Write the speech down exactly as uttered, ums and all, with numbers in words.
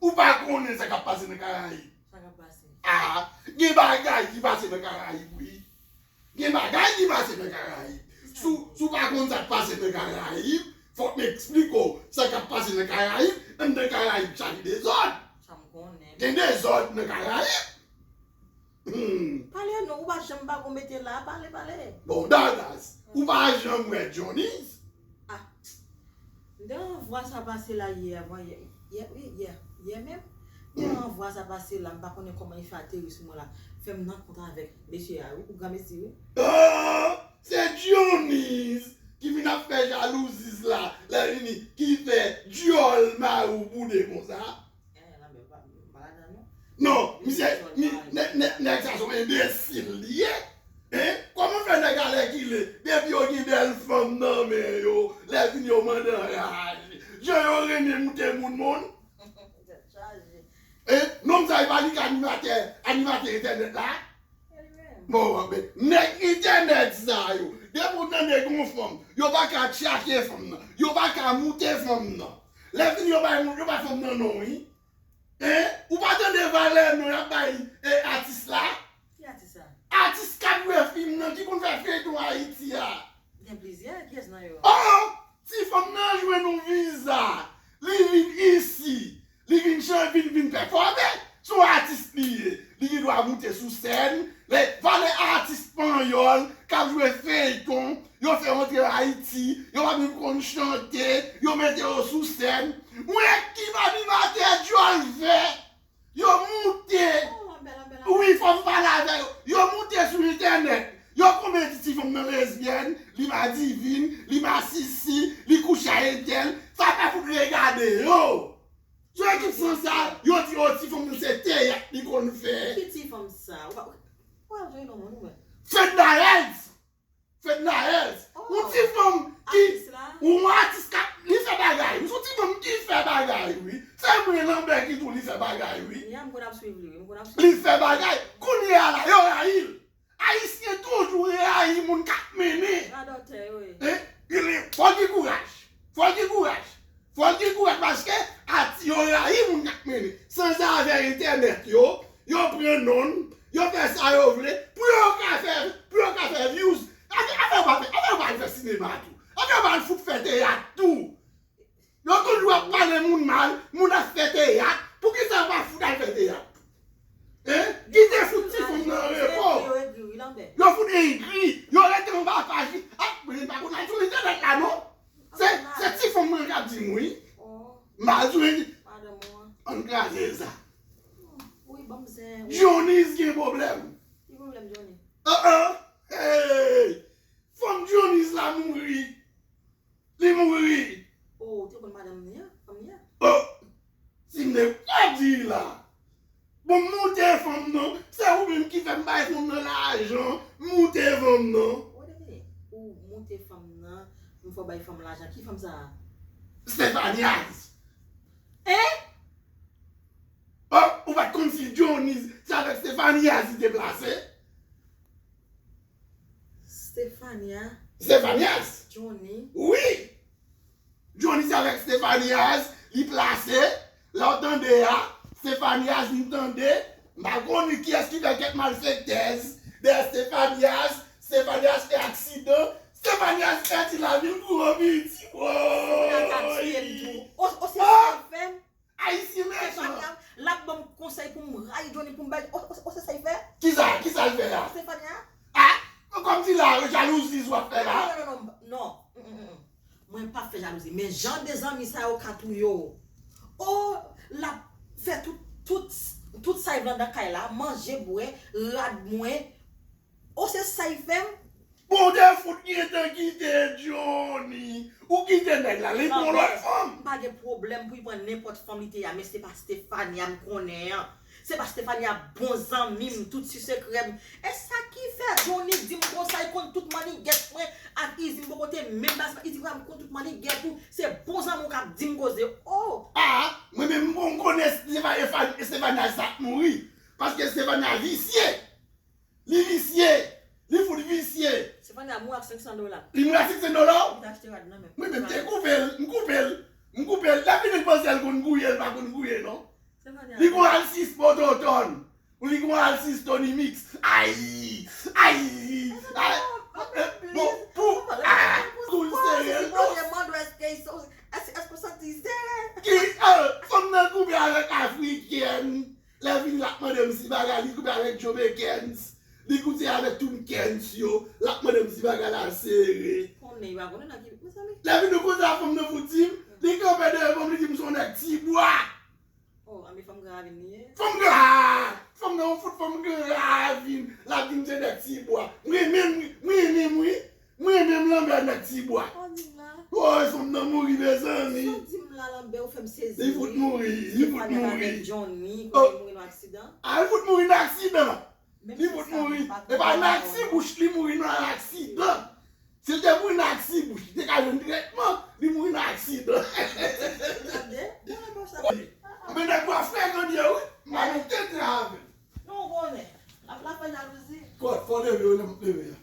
Ou pa konnen sa k ap pase nan Karayib. Sa k ap pase? Ah, gen bagay ki pase nan Karayib, wi. Gen bagay ki pase nan Karayib. Si w, si w pa konn sa k pase nan Karayib, fòk m eksplike w sa k ap pase nan Karayib. Anndan Karayib chaje dezòd. Sa m konnen. Gen dezòd nan Karayib. Hmm. Pale non, ou pa janm pa gon mete la, pale, pale. Bon, Dadas, ou pa janm wè Johnny's? Ah. M te wè vwa sa pase la yè, vwa yè, yè, wi, yè, yè menm. M te wè vwa sa pase la, m pa konnen kòman li fè ateri sou mwen la. Fè m nan kont avèk mesye a, wi, ou granmesi, wi. Ah, se Johnny's ki vin ap fè jalouzi la, lè vini, ki fè dyòl mari w boude konsa. Eh, Lambert, pa, pa ladan non. Non, misye, mi, nèg, nèg, nèg sa se yon enbesil li ye. Hein? Kòman fè nèg alèkile, depi yo gen bèl fanm nan men yo, lè vini yo mande anraje. Jan yo renmen moute moun, moun. Tèt chaje. Hein? Nonm sa e pa li k animatè, animatè entènèt la? Bon, men, nèg entènèt sa yo, depi w tande gen yon fanm, yo pa ka tchake fanm nan, yo pa ka moute fanm nan. Lè vini yo bay moun, yo bay fanm nan non, wi. Hein? Ou pa tande valè non y ap bay, eh, atis la? Ki atis sa? Atis k ap jwe fim nan, ki konn fè feyton Ayiti a. Gen plizyè, kiyès nan yo? Oh! Ti fanm nan jwenn yon viza. Li vin isi. Li vin chan-, vin, vin pèfòme. Se yon atis li ye. Li gen dwa moute sou sèn. Lè, valè atis panyòl k ap jwe feyton, yo fè yo antre Ayiti, yo pa menm konn chante, yo mete yo sou sèn. Mwen ki m animatè dyòl vè. Yo moute. Oh, Lambert, Lambert, Lambert. Wi, fò m pale avè yo. Yo moute sou entènèt. Yo konbyen di ti fanm nan lesbyèn, li madivin, li masisi, li kouche a entèl. Sa pa fout regade yo. Sou ekip san sa, yo di, oh, ti fanm nan se teyat li konn fè. Ki ti fanm sa? Ou pa, ou pa jwenn non moun ou wè. Fednaelle. Fednaelle. Oh. Yon ti fanm ki, atis la. Yon atis k ap, li fè bagay. Yon ti fanm ki fè bagay, wi. Se mwen Lambert ki di w li fè bagay, wi. Ya, m konn ap swiv li, wi. M konn ap swiv li. Li fè bagay. Kounye a la, yo rayi l. Ayisyen toujou rayi moun k ap mennen. Radòtè yo ye. Hein? Li, fò l gen kouraj. Fò l gen kouraj. Fò l gen kouraj paske ati yo rayi moun k ap mennen. Sanzave entènèt yo, yo pran non l, yo fè sa yo vle, pou yo ka fè, pou yo ka fè views. Afè, afè yo pa fè, afè yo pa al fè sinema tou. Afè yo pa al fout fè teyat tou. Yo toujou ap pale moun mal, moun ap fè teyat. Poukisa yo pa fout al fè teyat? Hein? Kite fout ti fanm nan repo. Yo egri, wi, Lambert. Yo fout egri. Yo rete anba paj li. Ah, men m pa konn al sou entènèt la, non. Se, se ti fanm mwen k ap di m, wi. Oh. M pa di w, wi. Madanm ou an. Ann kraze sa. Wi, ban m zen, wi. Johnny's gen pwoblèm. Ki pwoblèm, Johnny? Ah, ah. Hey! Fanm Johnny's la mouri. Li mouri. Oh, ou te konn madanm li an? Fanm li an? Oh! Si m te ka di la. Bon, m moute fanm nan. Se ou menm ki fè m bay fanm nan lajan. M moute fanm nan. Wait a minute. Ou moute fanm nan, m fè w bay fanm lajan. Ki fanm sa a? Stephanias. Hein? Oh, ou pa t konn si Johnny se avèk Stephanias li te plase? Stefania. Stefanias. Johnny. Wi. Johnny se avèk Stefanias, li plase. Lè w tande a, Stefanias, m tande. M pa konnen kiyès ki fè kèk malfektèz dèyè Stefanias. Stefanias fè aksidan. Stefanias pèdi lavi l pou yon piti. Stefania ka tiye m tou. O, o, se sa l fè m. Ayisyen mechan. Stefania, l ap ban m konsèy pou m rayi Johnny, pou m bay, o, o, o, se sa l fè? Kisa, kisa l fè a? Stefania. Ah, kòmsi la, jalouzi w ap fè la? Non, non, non, non, non. Mm, mm, mm, mm. Mwen p ap fè jalouzi, men jan de zanmi sa yo ka touye w. O, l ap fè tout, tout, tout sa l vle anndan kay la, manje, bwè, rad mwen. O, se sa l fè m? Bon, w te fout gentan kite Johnny. Ou kite nèg la, li pran lòt fanm. M pa gen pwoblèm pou l pran nenpòt fanm li te ye a, men se pa Stefania m konnen an. Se pa Stefania bon zanmi m, tout si sekrè m. E sa ki fè Johnny di m konsa, li konn tout mannigèt mwen ak Izzy, m poko te menm baz Izzy, m konn tout mannigèt ou. Se bon zanmi w k ap di m koze. Oh! Ah, mwen menm m konnen Stefania, Stefania sa mouri. Paske Stefania visye. Li visye. Li fout visye. Stefania mouri ak senk san dola. Li mouri ak senk san dola? Li te achte rad nan men. Mwen menm te koupe l, m koupe l. M koupe l. Lè fini l panse l konn gouye, l pa konn gouye non. Li gon alsis Mototon. Ou li gon alsis Tony Mix. Ay! Ay! Ay! Bon, pou, ah, kou l sere l non. Ki, ah, fanm nan koupe avèk Afrikèn. Lè vini l ap mande m si bagay, li koupe avèk Jomaykens. Li koupe avèk tout Kens yo. L ap mande m si bagay la sere. Konnen yo pa konnen nan ki, mezanmi. Lè vini nou koze a fanm nan fout di m, li kanpe dèyè fanm, li di m se yon nèg Tibwa. Oh, anben fanm Gran Ravin li ye. Fanm Gran, ah, fanm nan yon fout fanm Gran Ravin. L ap di m se nèg Tibwa. M renmen, m renmen, m renmen, m renmen m lanmè nèg Tibwa. Oh, di m la. Oh, fanm nan mouri, mezanmi. Sa w di m la, Lanbè, ou fè m sezi, wi. Li fout mouri, li fout mouri. Avèk Johnny, oh, kote li mouri nan aksidan. Ah, li fout mouri nan aksidan. Li fout mouri. E pa nan aksibouch li mouri nan aksidan. Si l te mouri nan aksibouch, li te ka jwenn tretman, li mouri nan aksidan. Gade, bon, bon, sa. Men nèg wa frekan li ye, wi. M pa gen tenten avè l. Non, ou konnen. L ap la fè jalouzi. Kòt, fò leve, wi, lè m leve a.